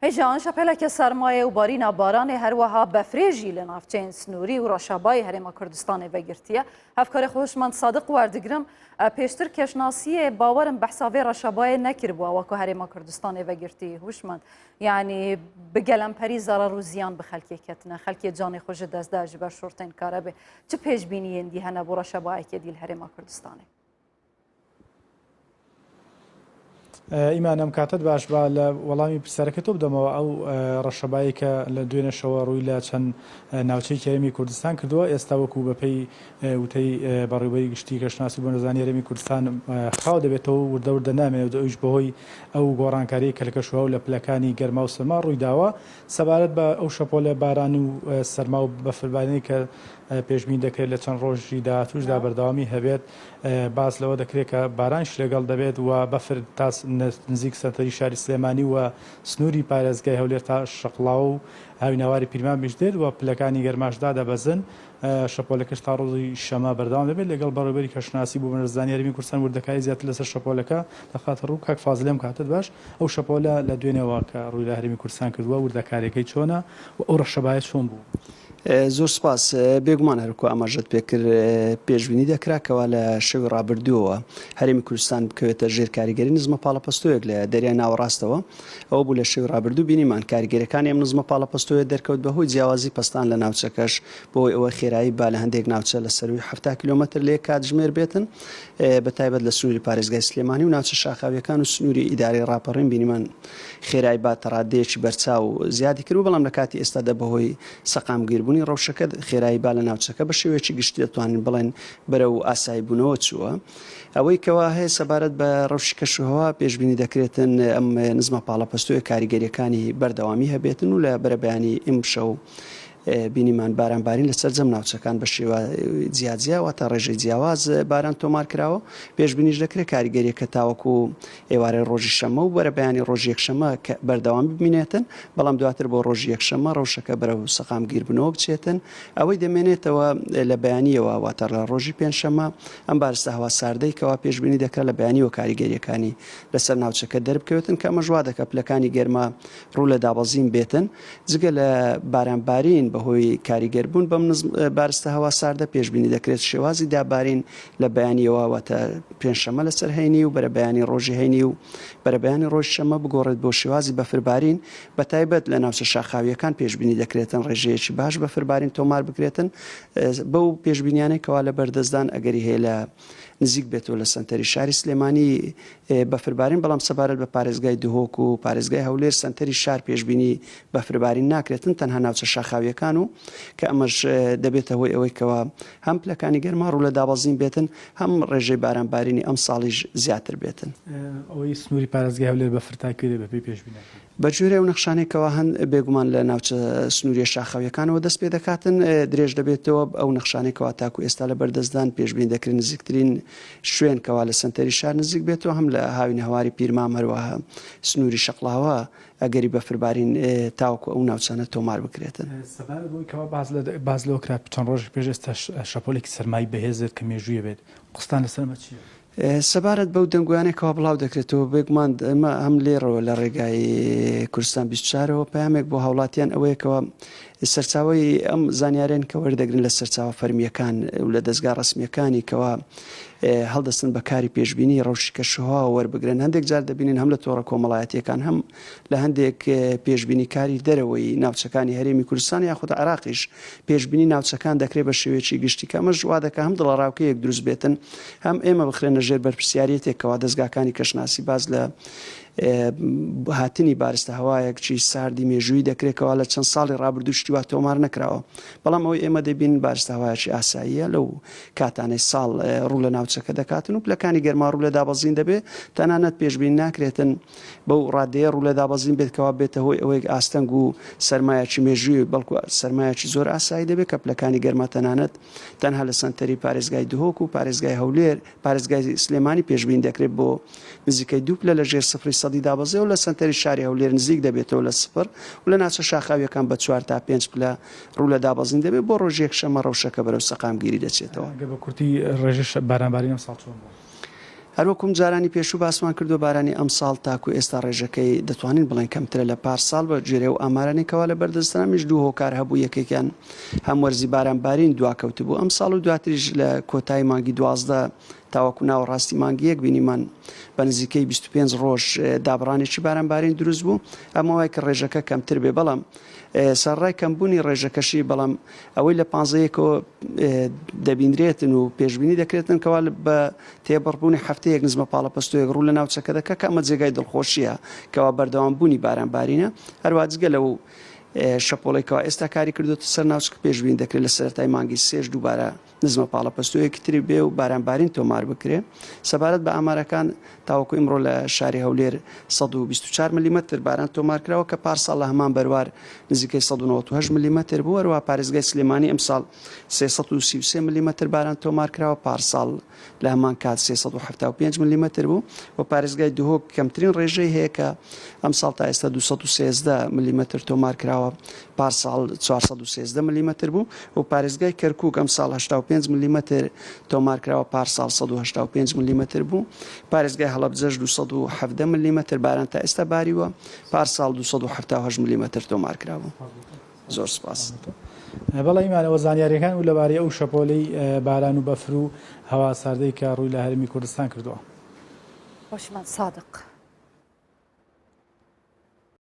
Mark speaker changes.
Speaker 1: Hêjan şepeleke sermayê û barîna baranê herwiha befrê jî li navçeyên Sinûrî û Reşabayê Herêma Kurdistanê vegirtiye. Hevkarê xwe Hişmend Sadiq werdigirim. Pêştir keşnasiyê bawerim behsa vê Reşabayê nekiribû ewa ku Herêma Kurdistanê vegirtî. Hişmend yanî bi gelemperî zerer û ziyan bi xelkê ketine. Xelkê canê xwe ji dest da ji ber şortên karebê. Çi pêşbîniyên dî hene bo Reşabayekê dî li Herêma Kurdistanê?
Speaker 2: ئیمان ئەم کاتەت باش با لە وەڵامی پرسیارەکە تۆ بدەمەوە ئەو ڕەشەبایی کە لە دوێنێشەوە ڕووی لە چەند ناوچەی هەرێمی کوردستان کردووە ئێستا وەکو بەپێی وتەی بەڕێوبەری گشتی کەشناسی بۆ نەزانی هەرێمی کوردستان خاو دەبێتەوە وردە وردە نامێنێت ئەویش بەهۆی ئەو گۆڕانکاریە کە لە کەشوهەوا لە پلەکانی گەرما و سەرما ڕووی داوە سەبارەت بە ئەو شەپۆلە باران و سەرما و بەفربارینەی کە پێشبینی دەکرێت لە چەند ڕۆژی داهاتووشدا بەردەوامی هەبێت، باس لەوە دەکرێت کە بارانیش لەگەڵ دەبێت و بەفر تا نزیک سەنتەری شاری سلێمانی و سنووری پارێزگای هەولێر تا شەقڵاوە و هاوینەواری پیرمامیش دێت و پلەکانی گەرماش دادەبەزن. شەپۆلەکەش تا ڕۆژی شەمە بەردەوام دەبێت. لەگەڵ بەڕێوەبەری کەشناسی بوومەلەرزەزانی هەرێمی کوردستان وردەکاری زیاتر لەسەر شەپۆلەکە دەخاتە ڕوو. کاک فازل ئەم کاتەت باش. ئەو شەپۆلە لە دوێنێوە کە ڕووی لە هەرێمی کوردستان کردووە وردەکاریەکەی چۆنە و ئەو ڕەشەبایە چۆن بوو؟
Speaker 3: زۆر سپاس. بێگومان هەروەکو ئاماژەت پێکرد پێشبینی دەکرا کەوا لە شەوی ڕابردووەوە هەرێمی کوردستان بکەوێتە ژێر کاریگەری نزمە پاڵەپەستۆیەک لە دەریای ناوەڕاستەوە. ئەوە بوو لە شەوی ڕابردوو بینیمان کاریگەریەکانی ئەم نزمە پاڵەپەستۆیە دەرکەوت بەهۆی جیاوازی پەستان لە ناوچەکەش بەهۆی ئەوە خێرایی با لە هەندێک ناوچە لە سەرووی 70 کیلۆمەتر لە یەک کاتژمێر بێتن بە تایبەت لە سنووری پارێزگای سلێمانی و ناوچە شاخاویەکان و سنووری ئیدارەی ڕاپەڕین بینیمان خێرای با تەڕادەیەکی بەرچاو زیادی کرد بەڵام لە کاتی ئێستادا بەهۆی سەقامگیربوونی ڕەوشەکە خێرایی با لە ناوچەکە بە شێوەیەکی گشتی دەتوانین بڵێن بەرەو ئاساییبوونەوە چووە. ئەوەی کەوا هەیە سەبارەت بە ڕەوشی کەشوهەوا پێشبینی دەکرێتن ئەم نزمە پاڵەپەستۆیە کاریگەریەکانی بەردەوامی هەبێتن و لە بەرەبەیانی ئیمشەو بینیمان بارانبارین لە سەرجەم ناوچەکان بە شێوە جیاجیا واتە ڕێژەی جیاواز باران تۆمار کراوە پێشبینیش دەکرێت کاریگەریەکە تاوەکو ئێوارەی ڕۆژی شەممە و بەرەبەیانی ڕۆژی یەکشەممە کە بەردەوام بمینێتن بەڵام دواتر بۆ ڕۆژی یەکشەممە ڕەوشەکە بەرەو سەقامگیربوونەوە بچێتن ئەوەی دەمێنێتەوە لە بەیانیەوە واتە لە ڕۆژی پێنجشەممە ئەم بارستە هەوا ساردەی کەوا پێشبینی دەکرا لە بەیانیەوە کاریگەریەکانی لەسەر ناوچەکە دەربکەوێتن کە ئەمەش وا دەکات پلەکانی گەرما ڕوو لە دابەزین بێتن جگە لە باران بارین بەهۆی کاریگەربوون بەم بارستە هەوا ساردە پێشبینی دەکرێت شێوازی دابارین لە بەیانیەوە واتە پێنجشەممە لەسەر هەینی و بەرەبەیانی ڕۆژی هەینی و بەرەبەیانی ڕۆژی شەممە بگۆڕێت بۆ شێوازی بەفربارین بەتایبەت لە ناوچە شاخاوییەکان پێشبینی دەکرێتن ڕێژەیەکی باش بەفربارین تۆمار بکرێتن بەو پێشبینیانەی کەوا لە بەردەستدان ئەگەری هەیە لە نزیک بێتەوە لە سەنتەری شاری سلێمانی بەفربارین بەڵام سەبارەت بە پارێزگای دهۆک و پارێزگای هەولێر سەنتەری شار پێشبینی بەفربارین ناکرێتن تەنها ناوچە شاخاوییەکان و کە ئەمەش دەبێتە هۆی ئەوەی کەوا هەم پلەکانی گەرما ڕوو لە دابەزین بێتن هەم ڕێژەی بارانبارینی ئەمساڵیش زیاتر بێتن.
Speaker 2: ئەوەی سنووری پارێزگای هەولێر بەفر تا کوێ دێت بەپێی پێشبینیەکان؟
Speaker 3: بەگوێرەی ئەو نەخشانەی کەوا هەن بێگومان لە ناوچە سنووریە شاخاویەکانەوە دەست پێ دەکاتن درێژ دەبێتەوە ئەو نەخشانەی کەوا تاکو ئێستا لە بەردەستدان پێشبینی دەکرێت نزیکترین شوێن کەوا لە سەنتەری شار نزیک بێتەوە هەم لە هاوینەهەواری پیرمام هەروەها سنووری شەقڵاوە ئەگەری بەفربارین تاوەکو ئەو ناوچانە تۆمار بکرێتن.
Speaker 2: سەبارەت بەوەی کەوا باس لە باس لەوە کرا چەند ڕۆژێک پێش ئێستا شەپۆلێکی سەرمای بەهێز دێت کە مێژوویە بێت قسەتان لەسەر ئەمە چییە؟
Speaker 3: سەبارەت بەو دەنگۆیانەی کەوا بڵاو دەکرێتەوە بێگومان ئێمە هەم لێرەوە لە ڕێگای کوردستان 24ەوە پەیامێک بۆ هاوڵاتیان ئەوەیە کەوا سەرچاوەی ئەم زانیارێن کە وەردەگرن لە سەرچاوە فەرمییەکان و لە دەزگا ڕەسمییەکانی کەوا هەڵدەستن بە کاری پێشبینی ڕەوشی کەشوهەوا وەربگرن هەندێک جار دەبینین هەم لە تۆڕە کۆمەڵایەتیەکان هەم لە هەندێک پێشبینی کاری دەرەوەی ناوچەکانی هەرێمی کوردستان یاخود عێراقیش پێشبینی ناوچەکان دەکرێت بە شێوەیەکی گشتی کە ئەمەش وا دەکات هەم دڵەڕاوکێیەک دروست بێتن هەم ئێمە بخرێنە ژێر بەرپرسیاریەتێک کەوا دەزگاکانی کەشناسی باس لە هاتنی بارستە هەوایەک چی ساردی مێژووی دەکرێت کەوا لە چەند ساڵی ڕابردوو شتی وا تۆمار نەکراوە بەڵام ئەوەی ئێمە دەبینین بارستە هەوایەکی ئاساییە لەو کاتانەی ساڵ ڕوو لە ناوچەکە دەکاتن و پلەکانی گەرما ڕوو لە دابەزین دەبێت تەنانەت پێشبینی ناکرێتن بەو ڕادەیە ڕوو لە دابەزین بێت کەوا بێتە هۆی ئەوەی ئاستەنگ و سەرمایەکی مێژووی بەڵکو سەرمایەکی زۆر ئاسایی دەبێت کە پلەکانی گەرما تەنانەت تەنها لە سەنتەری پارێزگای دهۆک و پارێزگای هەولێر پارێزگای سلێمانی پێشبینی دەکرێت بۆ نزیکەی دوو پلە لە ژێر سفری سەدی دابەزێ و لە سەنتەری شاری هەولێر نزیک دەبێتەوە لە سفر و لە ناوچە شاخاوییەکان بە چوار تا پێنج پلە ڕوو لە دابەزین دەبێت، بۆ ڕۆژی یەکشەممە ڕەوشەکە بەرەو سەقامگیری دەچێتەوە.
Speaker 2: گەر بە کورتی ڕێژەی بارانبارین ئەمساڵ چۆن بوو؟
Speaker 3: هەروەکوم جارانی پێشوو باسمان کردووە بارانی ئەمساڵ تاکو ئێستا ڕێژەکەی دەتوانین بڵێین کەمترە لە پارساڵ بە گوێرەی ئەو ئامارانەی کەوا لە بەردەستن ئەمیش دوو هۆکار هەبوو یەکێکیان هەم وەرزی باران بارین دواکەوتبوو ئەمساڵ و دواتریش لە کۆتایی مانگی 12 تاوەکو ناوەڕاستی مانگی یەک بینیمان بە نزیکەی 25 ڕۆژ دابڕانێکی باران بارین دروست بوو ئەمە وای کە ڕێژەکە کەمتر بێ بەڵام سەرەڕای کەمبوونی ڕێژەکەشی، بەڵام ئەوەی لە پانزەیەکەوە دەبینرێتن و پێشبینی دەکرێتن کەوا بە تێبڕبوونی هەفتەیەک نزمە پاڵەپەستۆیەک ڕوو لە ناوچەکە دەکات کە ئەمە جێگای دڵخۆشییە کەوا بەردەوامبوونی باران بارینە هەروە جگە لەو شەپۆڵێک کەوا ئێستا کاری کردوتە سەر ناوچەکە پێشبینی دەکرێت لە سەرەتای مانگی سێش دووبارە نزمە پاڵەپەستۆیەکی تری بێ و باران بارین تۆمار بکرێ. سەبارەت بە ئامارەکان، تاوەکو ئیمڕۆ لە شاری هەولێر 124 ملیمەتر باران تۆمارکراوە کە پارساڵ لە هەمان بەروار نزیکەی 198 ملیمەتر بوو، هەروەها پارێزگای سلێمانی ئەمساڵ 333 ملیمەتر باران تۆمارکراوە، پارساڵ لە هەمان کات 375 ملیمەتر بوو و پارێزگای دهۆک کەمترین ڕێژەی هەیە کە ئەمساڵ تا ئێستا 213 ملیمەتر تۆمارکراوە، پارساڵ 413 ملیمەتر بوو و پارێزگای کەرکوک ئەمساڵ 85 ملیمەتر تۆمارکراوە، پارساڵ 185 ملیمەتر بوو. پارێزگای هەڵەبجەش 217 ملیمەتر باران تا ئێستا باریوە، پارساڵ 278 ملیمەتر تۆمارکرابوو. زۆر سپاس.
Speaker 2: بەڵێ ئیمان ئەوە زانیاریەکان بوو لەبارەی ئەو شەپۆلەی باران و بەفر و هەوا ساردەی کە ڕووی لە هەرێمی کوردستان کردووە.
Speaker 1: هۆشمەند سادق.